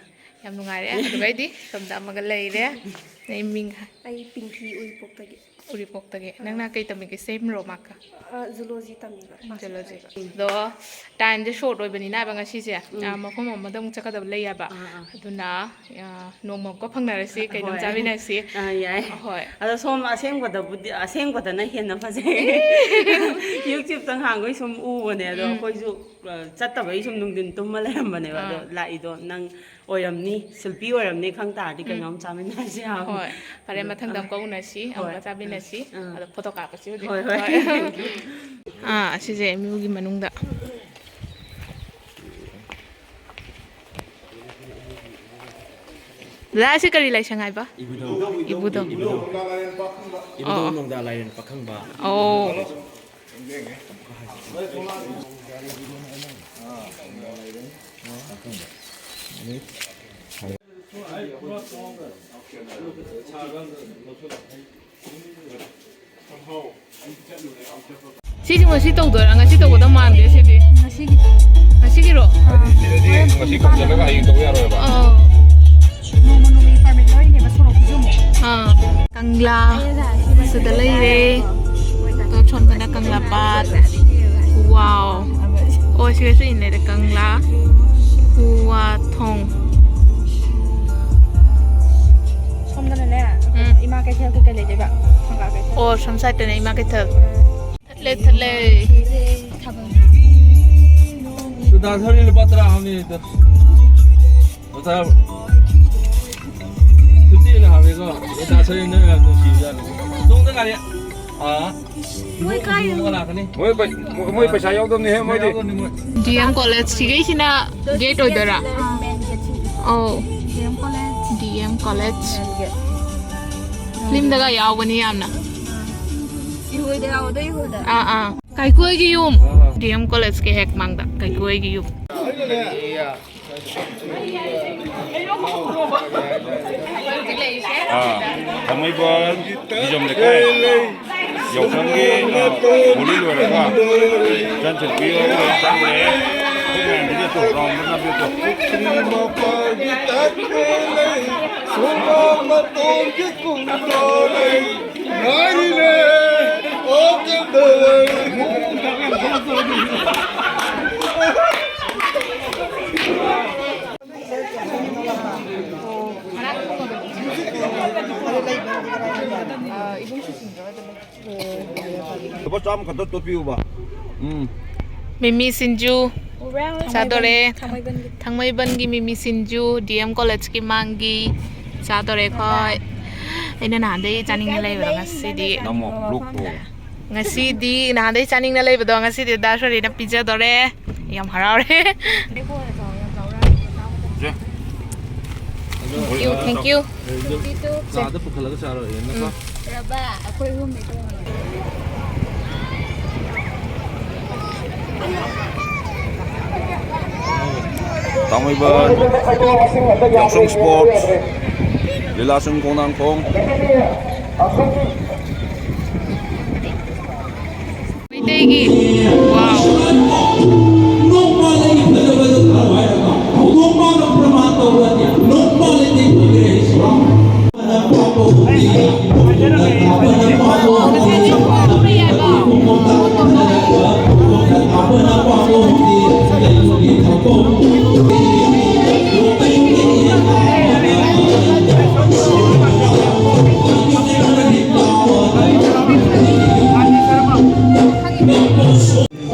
ꯌꯥꯝ ꯅꯨꯡꯉꯥꯏꯔꯦ꯫ ꯑꯗꯨꯒ ꯑꯩꯗꯤ ꯁꯣꯝꯗ ꯑꯃꯒ ꯂꯩꯔꯦ꯫ ꯅꯪ ꯃꯤꯡ ꯍꯥꯏ-, ꯑꯩ ꯄꯤꯡꯀꯤ ꯎꯔꯤꯄꯣꯛꯇꯒꯤ꯫ ꯎꯔꯤꯄꯣꯛꯇꯒꯤ꯫ ꯅꯪꯅ ꯀꯩ ꯇꯝꯃꯤꯒꯦ? Same ꯔꯣ ꯃꯥꯒ? ꯑ, zoology ꯇꯝꯃꯤꯕ꯫ Zoology꯫ ꯑꯗꯣ timeꯁꯦ short ꯑꯣꯏꯕꯅꯤꯅ ꯍꯥꯏꯕ ꯉꯁꯤꯁꯦ, ꯎꯝ꯫ ꯑ, ꯃꯐꯝ ꯑꯃꯗ ꯑꯃꯨꯛ ꯆꯠꯀꯗꯕ ꯂꯩ ꯍꯥꯏꯕ꯫ ꯑꯥ, ꯑꯥ꯫ ꯑꯗꯨꯅ, ꯑ, ꯅꯣꯡꯃ ꯑꯃꯨꯛꯀ ꯐꯪꯅꯔꯁꯤ, ꯀꯩꯅꯣꯝ ꯍꯣꯏ꯫ ꯆꯥꯃꯤꯟꯅꯁꯤ꯫ ꯑꯥ, ꯌꯥꯏ꯫ ꯍꯣꯏ꯫ ꯑꯗꯣ ꯁꯣꯝ ꯑꯁꯦꯡꯕꯗꯕꯨꯗꯤ, ꯑꯁꯦꯡꯕꯗꯅ ꯍꯦꯟꯅ ꯐꯖꯩ꯫ YouTubeꯇ ꯉꯍꯥꯟꯈꯩ ꯁꯨꯝ ꯎꯕꯅꯦ, ꯑꯗꯣ ꯎꯝ꯫ ꯑꯩꯈꯣꯏꯁꯨ, ꯑ, ꯆꯠꯇꯕꯩ ꯁꯨꯝ ꯅꯨꯡꯊꯤꯟ ꯇꯨꯝꯃ ꯂꯩꯔꯝꯕꯅꯦꯕ꯫ ꯑꯗꯣ ꯑꯥ꯫ ꯂꯥꯛꯏꯗꯣ ꯅꯪ ꯑꯣꯏꯔꯝꯅꯤ, ꯁꯤꯜꯄꯤ ꯑꯣꯏꯔꯝꯅꯤ ꯈꯪ ꯇꯥꯔꯗꯤ ꯎꯝ꯫ ꯀꯩꯅꯣꯝ ꯆꯥꯃꯤꯟꯅꯁꯤ ꯍꯥꯏꯕꯅꯤ꯫ ꯍꯣꯏ꯫ ꯐꯔꯦ, ꯑꯗꯣ, ꯃꯊꯪꯗ ꯑꯥ꯫ ꯑꯃꯨꯛꯀ ꯎꯅꯁꯤ, ꯍꯣꯏ꯫ ꯑꯃꯨꯛꯀ ꯆꯥꯃꯤꯟꯅꯁꯤ꯫ ꯑꯥ꯫ ꯑꯗꯣ photo ꯀꯥꯞꯄꯁꯤ ꯍꯧꯖꯤꯛ꯫ ꯍꯣꯏ, ꯍꯣꯏ꯫ ꯍꯣꯏ꯫ ꯑꯥ, ꯑꯁꯤꯁꯦ MUꯒꯤ ꯃꯅꯨꯡꯗ꯫ ꯗꯗꯥ, ꯑꯁꯤ ꯀꯔꯤ ꯂꯥꯏꯁꯪ ꯍꯥꯏꯕ? ꯏꯕꯨꯙꯧ꯫ ꯏꯕꯨꯙꯧ꯫ ꯏꯕꯨꯙꯧ꯫ ꯏꯕꯨꯙꯧ ꯑꯣ, ꯑꯣ꯫ ꯅꯣꯡꯗꯥ ꯂꯥꯏꯔꯦꯟ ꯄꯥꯈꯪꯕ꯫ ꯑꯣ꯫ ꯁꯤꯁꯨ ꯉꯁꯤ ꯇꯧꯗꯣꯏꯔꯥ? ꯉꯁꯤ ꯇꯧꯒꯗꯕ ꯃꯥꯟꯗꯦ ꯁꯤꯗꯤ꯫ ꯉꯁꯤꯒꯤ, ꯉꯁꯤꯒꯤꯔꯣ? ꯑꯥ꯫ ꯁꯤꯗꯗꯤ ꯉꯁꯤ ꯈꯛ ꯆꯠꯂꯒ ꯍꯌꯦꯡ ꯇꯧ ꯌꯥꯔꯣꯏꯕ꯫ ꯑꯥ꯫ ꯅꯣꯡꯃ ꯅꯣꯡꯃꯒꯤ permit ꯂꯧꯔꯤꯅꯦꯕ, ꯁꯣꯔꯣꯛꯇꯨꯁꯨ ꯑꯃꯨꯛ꯫ ꯑꯥ꯫ ꯀꯪꯂꯥ ꯁꯤꯗ ꯂꯩꯔꯦ꯫ ꯑꯗꯣ ꯁꯣꯝꯗꯅ ꯀꯪꯂꯥ ꯄꯥꯠ꯫ Wow꯫ ꯑꯣ, ꯁꯤꯗꯁꯨ ꯏꯟ ꯂꯩꯔꯦ, ꯀꯪꯂꯥ꯫ ꯈꯨꯋꯥꯊꯣꯡ꯫ ꯁꯣꯝꯗꯅꯅꯦ, ꯎꯝ꯫ ꯏꯃꯥ ꯀꯩꯊꯦꯜ ꯀꯩꯀꯩ ꯂꯩꯗꯣꯏꯕ? ꯀꯪꯂꯥ ꯀꯩꯊꯦꯜ꯫ ꯑꯣ, ꯁꯣꯝ sideꯇꯅ ꯏꯃꯥ ꯀꯩꯊꯦꯜ꯫ ꯊꯠꯂꯦ, ꯊꯠꯂꯦ꯫ ꯗꯥ ꯁꯔꯤ ꯂꯨꯄꯥ ꯇꯔꯥ ꯍꯥꯞꯅꯤ꯫ ꯂꯨꯄꯥ ꯇꯔꯥ꯫ ꯐꯤꯐꯇꯤꯅ ꯍꯥꯞꯄꯦꯀꯣ꯫ ꯗꯥ ꯁꯔꯤ ꯅꯪ ꯌꯥꯝ ꯅꯨꯡꯁꯤꯕꯖꯥꯠꯅꯤ꯫ ꯇꯨꯡꯗ ꯒꯥꯔꯤ꯫ ꯑꯥ꯫ ꯃꯣꯏ ꯀꯥꯏꯗꯅꯣ? ꯂꯥꯛꯀꯅꯤ꯫ ꯃꯣꯏ ꯄꯩ-, ꯃꯣꯏ ꯄꯩꯁꯥ ꯌꯥꯎꯗꯕꯅꯤꯍꯦ, ꯃꯣꯏꯗꯤ꯫ ꯌꯥꯎꯗꯕꯅꯤ ꯃꯣꯏ꯫ DM Collegeꯁꯤꯒꯩꯁꯤꯅ gate ꯑꯣꯏꯗꯣꯏꯔꯥ? ꯑꯥ, main gateꯁꯤꯒꯤ꯫ ꯑꯧ꯫ DM College꯫ DM College꯫ Main gate꯫ Filmꯗꯒ ꯌꯥꯎꯕꯅꯤ ꯌꯥꯝꯅ꯫ ꯏꯍꯨꯜꯗ ꯌꯥꯎꯕꯗꯣ, ꯏꯍꯨꯜꯗ꯫ ꯑꯥ, ꯑꯥ꯫ ꯀꯥꯏꯀꯨꯒꯤ ꯌꯨꯝ꯫ ꯗꯤ ꯑꯦꯝ ꯀꯣꯂꯦꯖꯀꯤ ꯍꯦꯛ ꯃꯥꯡꯗ ꯀꯥꯏꯀꯨꯒꯤ ꯌꯨꯝ꯫ ꯑꯥ, ꯊꯥꯡꯃꯩꯕꯟ ꯕꯤꯖꯝ ꯂꯩꯀꯥꯏ ꯌꯥꯎꯁꯪꯒꯤ, ꯑꯥ, ꯍꯣꯂꯤ ꯂꯣꯏꯔꯒ ꯏꯆꯟ ꯊꯣꯏꯕꯤ ꯍꯣꯏ ꯆꯪꯈ꯭ꯔꯦ꯫ ꯑꯩꯈꯣꯏ ꯃꯌꯥꯝꯒꯤꯗꯤ ꯑꯗꯨ ꯔꯥꯎꯟꯗ ꯅꯝꯕꯤꯌꯨ꯫ ꯄꯨꯈ꯭ꯔꯤ ꯃꯄꯥꯟꯒꯤ ꯇꯥꯛꯄ ꯂꯩ, ꯁꯨꯃꯥꯡ ꯃꯇꯣꯟꯒꯤ ꯀꯨꯝꯗꯣ ꯂꯩ, ꯉꯥꯏꯔꯤꯅꯦ, ꯑꯣ ꯀꯦꯟꯗꯜ꯫ ꯂꯨꯄꯥ ꯆꯥꯝꯃ ꯈꯛꯇ ꯇꯣꯠꯄꯤꯌꯨꯕ꯫ ꯎꯝ꯫ ꯃꯤꯃꯤ ꯁꯤꯡꯖꯨ ꯆꯥꯗꯣꯔꯦ꯫ ꯊꯥꯡꯃꯩꯕꯟꯒꯤ ꯃꯤꯃꯤ ꯁꯤꯡꯖꯨ, ꯗꯤ ꯑꯦꯝ ꯀꯣꯂꯦꯖꯀꯤ ꯃꯥꯡꯒꯤ ꯆꯥꯗꯣꯔꯦ ꯑꯩꯈꯣꯏ꯫ ꯑꯩꯅ ꯅꯍꯥꯟꯗꯩ ꯆꯥꯅꯤꯡꯅ ꯂꯩꯕꯗꯣ ꯉꯁꯤꯗꯤ꯫ ꯅꯝꯃꯣ, ꯂꯣꯛꯇꯣ꯫ ꯉꯁꯤꯗꯤ ꯅꯍꯥꯟꯗꯩ ꯆꯥꯅꯤꯡꯅ ꯂꯩꯕꯗꯣ ꯉꯁꯤꯗꯤ ꯗꯥ ꯁꯣꯔꯤꯅ ꯄꯤꯖꯗꯣꯔꯦ꯫ ꯌꯥꯝ ꯍꯔꯥꯎꯔꯦ꯫ ꯆꯦ꯫ Thank you, thank you꯫ ꯆꯥꯗ ꯄꯨꯈꯠꯂꯒ ꯆꯥꯔꯣ, ꯍꯦꯟꯅꯀꯣ꯫ ꯎꯝ꯫ ꯊꯥꯡꯃꯩꯕꯟ ꯌꯥꯎꯁꯪ ꯁ꯭ꯄꯣꯔꯠꯁ, ꯂꯤꯂꯥꯁꯪ ꯈꯣꯡꯅꯥꯡꯈꯣꯡ꯫ ꯃꯩꯇꯩꯒꯤ꯫ ꯋꯥꯎ꯫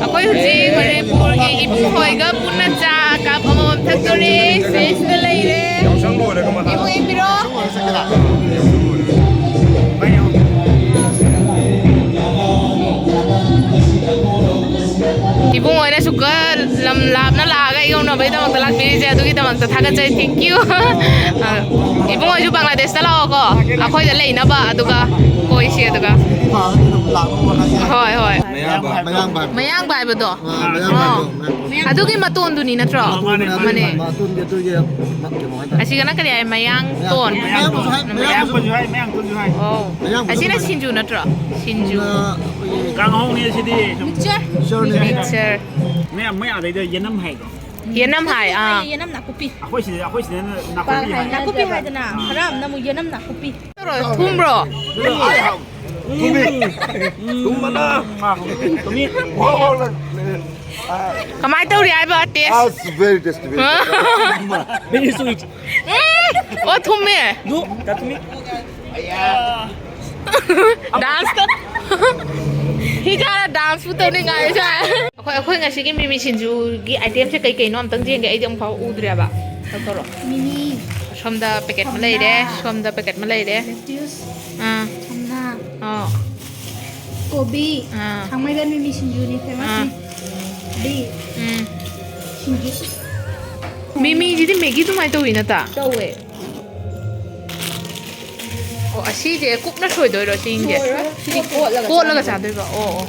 ꯑꯩꯈꯣꯏ ꯍꯧꯖꯤꯛ ꯃꯅꯤꯄꯨꯔꯒꯤ ꯏꯕꯨꯡ ꯍꯣꯏꯒ ꯄꯨꯟꯅ ꯆꯥ ꯀꯞ ꯑꯃꯃꯝ ꯊꯛꯇꯣꯔꯦ꯫ ꯁꯤꯗꯩꯁꯤꯗ ꯂꯩꯔꯦ꯫ ꯌꯥꯎꯁꯪ ꯂꯣꯏꯔꯒ ꯃꯈꯥ ꯏꯕꯨꯡ ꯌꯦꯡꯕꯤꯔꯣ꯫ ꯏꯕꯨꯡ ꯍꯣꯏꯅ ꯁꯨꯛꯀ ꯂꯝ ꯂꯥꯞꯅ ꯂꯥꯛꯑꯒ ꯌꯧꯅꯕꯒꯤꯗꯃꯛꯇ ꯂꯥꯛꯄꯤꯔꯤꯁꯦ, ꯑꯗꯨꯒꯤꯗꯃꯛꯇ ꯊꯥꯒꯠꯆꯔꯤ, thank you. ꯑ, ꯏꯕꯨꯡꯉꯣꯁꯨ ꯕꯪꯒ꯭ꯂꯥꯗꯦꯁꯇ ꯂꯥꯛꯑꯣꯀꯣ, ꯑꯩꯈꯣꯏꯗ ꯂꯩꯅꯕ, ꯑꯗꯨꯒ ꯀꯣꯏꯁꯦ, ꯑꯗꯨꯒ꯫ ꯍꯣꯏ, ꯍꯣꯏ꯫ ꯃꯌꯥꯡꯕ꯫ ꯃꯌꯥꯡꯕ ꯍꯥꯏꯕꯗꯣ꯫ ꯑꯥ, ꯃꯌꯥꯡꯕ ꯑꯣ꯫ ꯍꯥꯏꯕꯗꯣ, ꯃꯌꯥꯡꯕ꯫ ꯑꯗꯨꯒꯤ ꯃꯇꯣꯟꯗꯨꯅꯤ ꯅꯠꯇ꯭ꯔꯣ? ꯑꯥ, ꯃꯥꯅꯦ, ꯃꯥꯅꯦ꯫ ꯃꯇꯣꯟꯒꯤ ꯑꯗꯨꯒꯤ ꯀꯩꯅꯣ ꯍꯥꯏꯇꯥꯔꯦ꯫ ꯑꯁꯤꯒꯅ ꯀꯔꯤ ꯍꯥꯏ? ꯃꯌꯥꯡ ꯇꯣꯟ꯫ ꯃꯌꯥꯡꯕꯁꯨ ꯍꯥꯏ, ꯃꯌꯥꯡꯕꯁꯨ꯫ ꯃꯌꯥꯡꯕꯁꯨ ꯍꯥꯏ, ꯃꯌꯥꯡ ꯇꯣꯟꯁꯨ ꯍꯥꯏ꯫ ꯑꯣ꯫ ꯃꯌꯥꯡꯕꯁꯨ ꯑꯁꯤꯅ ꯑꯗꯨꯃꯥꯏꯅ꯫ ꯁꯤꯡꯖꯨ ꯅꯠꯇ꯭ꯔꯣ? ꯁꯤꯡꯖꯨ꯫ ꯑꯗꯨꯅ ꯑꯩꯈꯣꯏꯒꯤ ꯀꯥꯡꯍꯧꯅꯦ ꯁꯤꯗꯤ꯫ ꯃꯤꯛꯆꯔ꯫ ꯃꯤꯛꯆꯔꯅꯦ꯫ ꯃꯤꯛꯆꯔ꯫ ꯃꯌꯥꯡ, ꯃꯌꯥꯡ ꯑꯗꯩꯗ ꯌꯦꯅꯝ ꯍꯥꯏꯗꯣ꯫ ꯌꯦꯅꯝ ꯍꯥꯏ, ꯑꯥ꯫ ꯌꯦꯅꯝ ꯅꯥꯀꯨꯞꯄꯤ꯫ ꯑꯩꯈꯣꯏ ꯁꯤꯗ, ꯑꯩꯈꯣꯏ ꯁꯤꯗꯅ ꯅꯥꯀꯨꯞꯄꯤ ꯍꯥꯏ꯫ ꯅꯥꯀꯨꯞꯄꯤ ꯍꯥꯏꯗꯅ, ꯈꯔ ꯑꯃꯅ ꯑꯃꯨꯛ ꯌꯦꯅꯝ ꯅꯥꯀꯨꯞꯄꯤ꯫ ꯊꯨꯝꯕ꯭ꯔꯣ? ꯊꯨꯝꯃꯤ꯫ ꯊꯨꯝꯕꯅ꯫ ꯊꯨꯝꯃꯤ꯫ ꯀꯃꯥꯏꯅ ꯇꯧꯔꯤ ꯍꯥꯏꯕ ꯇꯦꯁ? ꯑꯁ, very tasty, very tasty꯫ Very sweet꯫ ꯎꯝ! ꯑꯣ, ꯊꯨꯝꯃꯦ꯫ ꯗꯨ, ꯀ ꯊꯨꯝꯃꯤ꯫ ꯗꯥꯟꯁ ꯇꯧ-, ꯍꯤꯖꯥꯅ ꯗꯥꯟꯁꯄꯨ ꯇꯧꯅꯤꯡꯉꯥꯏ ꯁꯥꯏ꯫ ꯑꯩꯈꯣꯏ, ꯑꯩꯈꯣꯏ ꯉꯁꯤꯒꯤ ꯃꯤꯃꯤ ꯁꯤꯡꯖꯨꯒꯤ ꯑꯥꯏꯇꯦꯝꯁꯦ ꯀꯩ ꯀꯩꯅꯣ ꯑꯝꯇꯪ ꯌꯦꯡꯒꯦ, ꯑꯩꯗꯤ ꯑꯃꯨꯛꯐꯥꯎ ꯎꯗ꯭ꯔꯦꯕ꯫ ꯂꯧꯊꯣꯔꯛꯑꯣ꯫ ꯃꯤꯃꯤ꯫ ꯁꯣꯝꯗ ꯄꯦꯀꯦꯠ ꯑꯃ ꯊꯝꯅꯥ꯫ ꯂꯩꯔꯦ, ꯁꯣꯝꯗ ꯄꯦꯀꯦꯠ ꯑꯃ ꯂꯩꯔꯦ꯫ ꯂꯦꯇ꯭ꯌꯨꯁ꯫ ꯑꯥ꯫ ꯊꯝꯅꯥ꯫ ꯑꯥ꯫ ꯀꯣꯕꯤ꯫ ꯑꯥ꯫ ꯊꯥꯡꯃꯩꯕꯟ ꯃꯤꯃꯤ ꯁꯤꯡꯖꯨꯅꯤ, ꯐꯦꯃꯁꯅꯤ꯫ ꯑꯥ꯫ ꯕꯤ꯫ ꯎꯝ꯫ ꯁꯤꯡꯖꯨ꯫ ꯃꯤꯃꯤꯁꯤꯗꯤ ꯃꯦꯒꯤ ꯑꯗꯨꯃꯥꯏꯅ ꯇꯧꯋꯤ ꯅꯠꯇ? ꯇꯧꯋꯦ꯫ ꯑꯣ, ꯑꯁꯤꯁꯦ ꯀꯨꯞꯅ ꯁꯣꯏꯗꯣꯏꯔꯣ, ꯆꯦꯡꯁꯦ? ꯁꯣꯏꯔꯣꯏ꯫ ꯁꯤꯗꯤ ꯀꯣꯠꯂꯒ ꯀꯣꯠꯂꯒ ꯆꯥꯗꯣꯏꯅꯦ꯫ ꯆꯥꯗꯣꯏꯕ? ꯑꯣ, ꯑꯣ꯫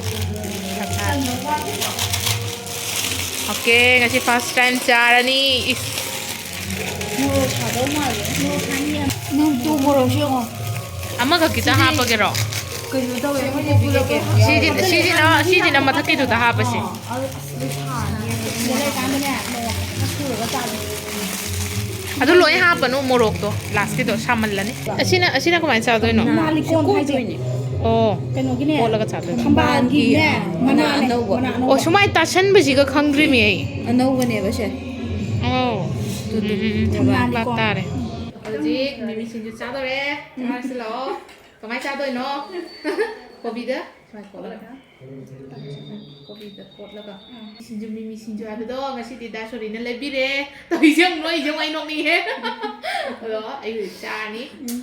ꯑꯣꯀꯦ, ꯉꯁꯤ first time ꯆꯥꯔꯅꯤ꯫ ꯏꯁ꯫ ꯃꯣꯔꯣꯛ ꯁꯥꯗꯧ ꯃꯥꯜꯂꯦ꯫ ꯃꯣꯔꯣꯛ ꯁꯥꯅꯤ ꯌꯥꯝ꯫ ꯅꯪ ꯇꯨ ꯃꯣꯔꯣꯛꯁꯨ ꯌꯦꯡꯉꯣ꯫ ꯑꯃꯈꯛ ꯈꯤꯇꯪ ꯁꯤꯗꯤ ꯍꯥꯞꯄꯒꯦꯔꯣ? ꯀꯩꯅꯣ ꯇꯧꯋꯦ, ꯑꯩꯈꯣꯏ ꯀꯣꯕꯤꯗꯣ꯫ ꯁꯤꯁꯤ-, ꯁꯤꯁꯤꯅ, ꯁꯤꯁꯤꯅ ꯃꯊꯛꯀꯤꯗꯨꯗ ꯍꯥꯞꯄꯁꯤ꯫ ꯑꯥ, ꯑꯗꯨ ꯑꯁ, ꯑꯗꯨ ꯁꯥꯅꯤ꯫ ꯁꯤꯗ ꯂꯩꯔꯀꯥꯟꯗꯅꯦ, ꯃꯣꯔꯣꯛ ꯐꯖꯅ ꯁꯨꯔꯒ ꯆꯥꯁꯤ꯫ ꯑꯗꯨ ꯂꯣꯏ ꯍꯥꯞꯄꯅꯨ, ꯃꯣꯔꯣꯛꯇꯣ ꯂꯥꯁꯀꯤꯗꯣ ꯁꯥꯃꯜꯂꯅꯤ꯫ ꯑꯁꯤꯅ, ꯑꯁꯤꯅ ꯀꯃꯥꯏꯅ ꯆꯥꯗꯣꯏꯅꯣ? ꯅꯥꯂꯤꯀꯣꯝ ꯍꯥꯏꯁꯦ꯫ ꯑꯣ꯫ ꯀꯩꯅꯣꯒꯤꯅꯦ꯫ ꯀꯣꯠꯂꯒ ꯆꯥꯗꯣꯏꯅꯦ꯫ ꯊꯝꯕꯥꯜꯒꯤꯅꯦ, ꯃꯅꯥ ꯃꯅꯥꯅꯦ, ꯑꯅꯧꯕ꯫ ꯃꯅꯥ ꯑꯅꯧꯕ꯫ ꯑꯣ, ꯁꯨꯃꯥꯏꯅ ꯇꯥꯁꯟꯕꯁꯤꯒ ꯈꯪꯗ꯭ꯔꯤꯃꯤ ꯑꯩ꯫ ꯑꯅꯧꯕꯅꯦꯕ ꯁꯦ꯫ ꯑꯣ꯫ ꯑꯗꯨꯗꯤ ꯎꯝ, ꯎꯝ, ꯎꯝ꯫ ꯊꯝꯅꯥ ꯚꯥꯞ ꯂꯤꯀꯣꯟ꯫ ꯇꯥꯔꯦ꯫ ꯍꯧꯖꯤꯛ ꯃꯤꯃꯤ ꯁꯤꯡꯖꯨ ꯆꯥꯗꯣꯔꯦ꯫ ꯆꯥꯔꯁꯤ ꯂꯥꯛꯑꯣ꯫ ꯀꯃꯥꯏꯅ ꯆꯥꯗꯣꯏꯅꯣ? ꯀꯣꯕꯤꯗ ꯁꯨꯃꯥꯏꯅ ꯀꯣꯠꯂꯒ꯫ ꯀꯣꯕꯤꯗ ꯀꯣꯠꯂꯒ꯫ ꯁꯤꯡꯖꯨ, ꯃꯤꯃꯤ ꯁꯤꯡꯖꯨ ꯍꯥꯏꯕꯗꯣ ꯉꯁꯤꯗꯤ ꯗꯥ ꯁꯣꯔꯤꯅ ꯂꯩꯕꯤꯔꯦ꯫ ꯇꯧꯔꯤꯁꯦ ꯌꯦꯡꯉꯨ, ꯅꯣꯏꯁꯦ ꯌꯦꯡꯉꯨ, ꯑꯩ ꯅꯣꯛꯅꯤꯡꯉꯦ꯫ ꯑꯗꯣ ꯑꯩ ꯍꯧꯖꯤꯛ ꯆꯥꯔꯅꯤ꯫ ꯎꯝ꯫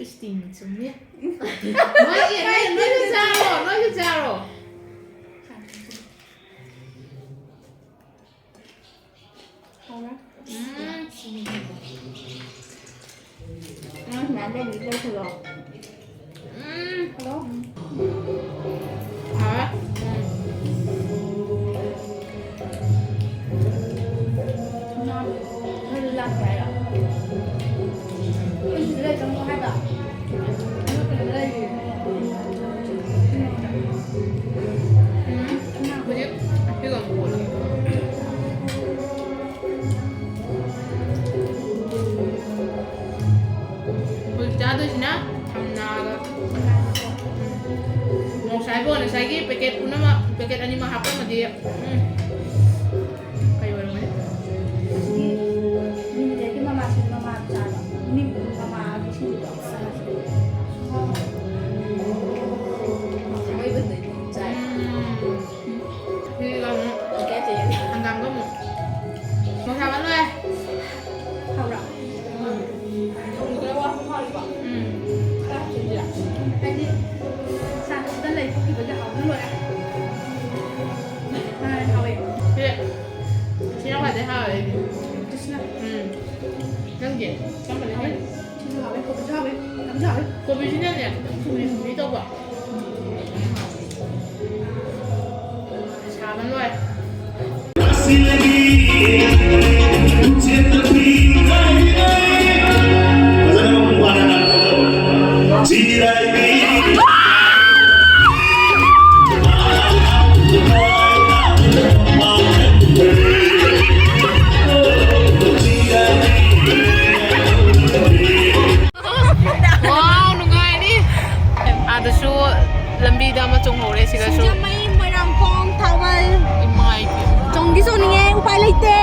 ꯏꯁ, ꯇꯤꯟ ꯆꯨꯝꯃꯦ꯫ ꯅꯣꯏꯁꯦ, ꯅꯣꯏ, ꯅꯣꯏꯁꯨ ꯆꯥꯔꯣ, ꯅꯣꯏꯁꯨ ꯆꯥꯔꯣ꯫ ꯎꯝ꯫ ꯅꯪ ꯁꯨꯃꯥꯏꯅ ꯂꯩꯕꯗꯤ ꯂꯩꯁꯜꯂꯣ꯫ ꯎꯝ꯫ ꯍꯜꯂꯣ꯫ ꯍꯥꯎꯋꯦ꯫ ꯎꯝ꯫ ꯉꯥ ꯈꯔ ꯂꯥꯛꯀꯦ ꯍꯥꯏꯔꯣ? ꯑꯩꯈꯣꯏ ꯁꯤꯗ ꯂꯩ ꯆꯪꯉꯣ ꯍꯥꯏꯕ꯫ ꯎꯝ꯫ ꯍꯧꯖꯤꯛ ꯁꯤꯒ ꯑꯃꯨꯛ ꯀꯣꯠꯂꯣ꯫ ꯍꯧꯖꯤꯛ ꯆꯥꯗꯣꯏꯁꯤꯅ ꯊꯝꯅꯥꯒ ꯃꯣꯔꯣꯛ ꯁꯥꯏꯕꯣ ꯉꯁꯥꯏꯒꯤ ꯄꯦꯀꯦꯠ ꯄꯨꯝꯅꯃꯛ, ꯄꯦꯀꯦꯠ ꯑꯅꯤꯃꯛ ꯍꯥꯞꯄꯝꯃꯗꯤ, ꯎꯝ, ꯀꯩ ꯑꯣꯏꯔꯝꯒꯅꯤ? ꯃꯤꯃꯤꯗꯒꯤ ꯃꯃꯥ ꯁꯤꯡ-, ꯃꯃꯥ ꯆꯥꯕ꯫ ꯃꯤ-, ꯃꯃꯥꯒꯤ ꯁꯤꯡꯖꯨꯗꯣ꯫ ꯑꯔꯣꯏꯕꯗꯗꯤ ꯆꯥꯏ꯫ ꯎꯝ꯫ ꯁꯤꯒ ꯑꯃꯨꯛ ꯍꯪꯒꯥꯝꯒ ꯑꯃꯨꯛ꯫ ꯃꯣꯔꯣꯛ ꯁꯥꯕ ꯂꯣꯏꯔꯦ꯫ ꯍꯥꯎꯕ꯭ꯔꯥ? ꯎꯝ꯫ ꯊꯨꯝ ꯈꯔ ꯋꯥꯠꯄ ꯃꯥꯜꯂꯤꯀꯣ? ꯎꯝ꯫ ꯈꯔ ꯍꯥꯞꯆꯤꯟꯁꯤꯔꯥ? ꯍꯥꯏꯗꯤ ꯆꯥꯛꯁꯤꯗ ꯂꯩ ꯊꯣꯛꯈꯤꯕꯒꯤ ꯍꯥꯎꯕꯅ ꯂꯣꯏꯔꯦ꯫ ꯑ, ꯍꯥꯎꯋꯦ꯫ ꯁꯤ, ꯁꯤꯅ ꯈ꯭ꯋꯥꯏꯗꯩ ꯍꯥꯎꯋꯦ ꯑꯩꯗꯤ꯫ ꯁꯤꯅ? ꯎꯝ꯫ ꯅꯪꯗꯤ? ꯀꯔꯝꯕꯅ ꯍꯦꯜꯂꯤ? ꯁꯤꯁꯨ ꯍꯥꯎꯋꯦ, ꯀꯣꯕꯤꯁꯨ ꯍꯥꯎꯋꯦ, ꯌꯥꯝꯁꯨ ꯍꯥꯎꯋꯦ꯫ ꯀꯣꯕꯤꯁꯤꯅꯅꯦ, ꯊꯨꯝꯂꯤ ꯊꯨꯝꯂꯤ ꯇꯧꯕ꯫ ꯁꯥꯕꯅ ꯂꯣꯏꯔꯦ꯫ ꯋꯥꯎ, ꯅꯨꯡꯉꯥꯏꯅꯤ꯫ ꯑꯥꯗꯁꯨ ꯂꯝꯕꯤꯗ ꯑꯃ ꯆꯣꯡꯍꯧꯔꯦ, ꯁꯤꯗꯁꯨ꯫ ꯁꯤꯡꯖꯃꯩ, ꯃꯣꯏꯔꯥꯡꯈꯣꯡ, ꯊꯥꯡꯃꯩꯕꯟ꯫ ꯏꯃꯥ ꯏꯕꯦꯝꯃ꯫ ꯆꯣꯡꯗꯤ ꯆꯣꯡꯅꯤꯡꯉꯦ, ꯎꯄꯥꯏ ꯂꯩꯇꯦ꯫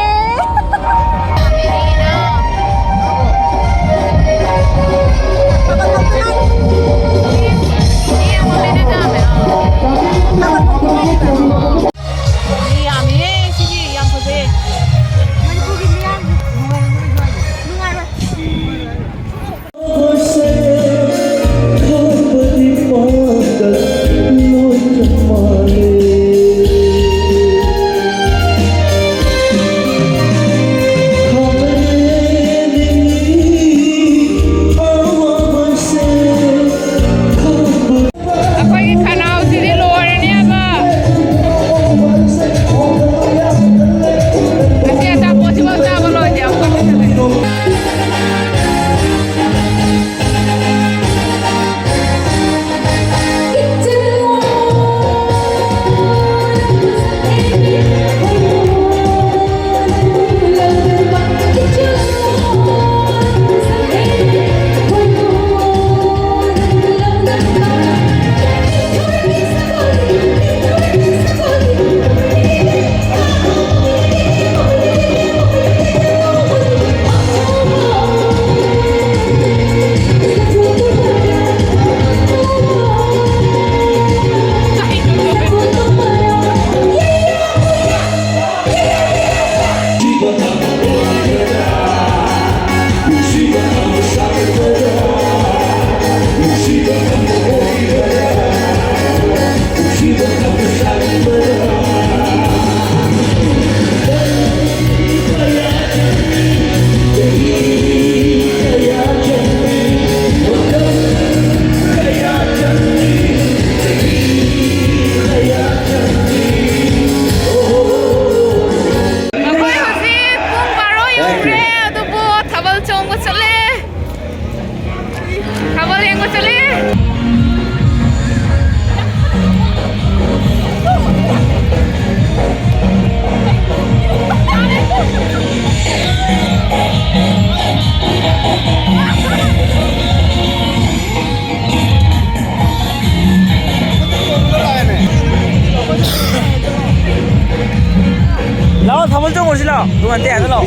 ꯁꯤ ꯂꯥꯛꯑꯣ, ꯇꯣꯉꯥꯟ ꯇꯌꯥꯗ ꯂꯥꯛꯑꯣ꯫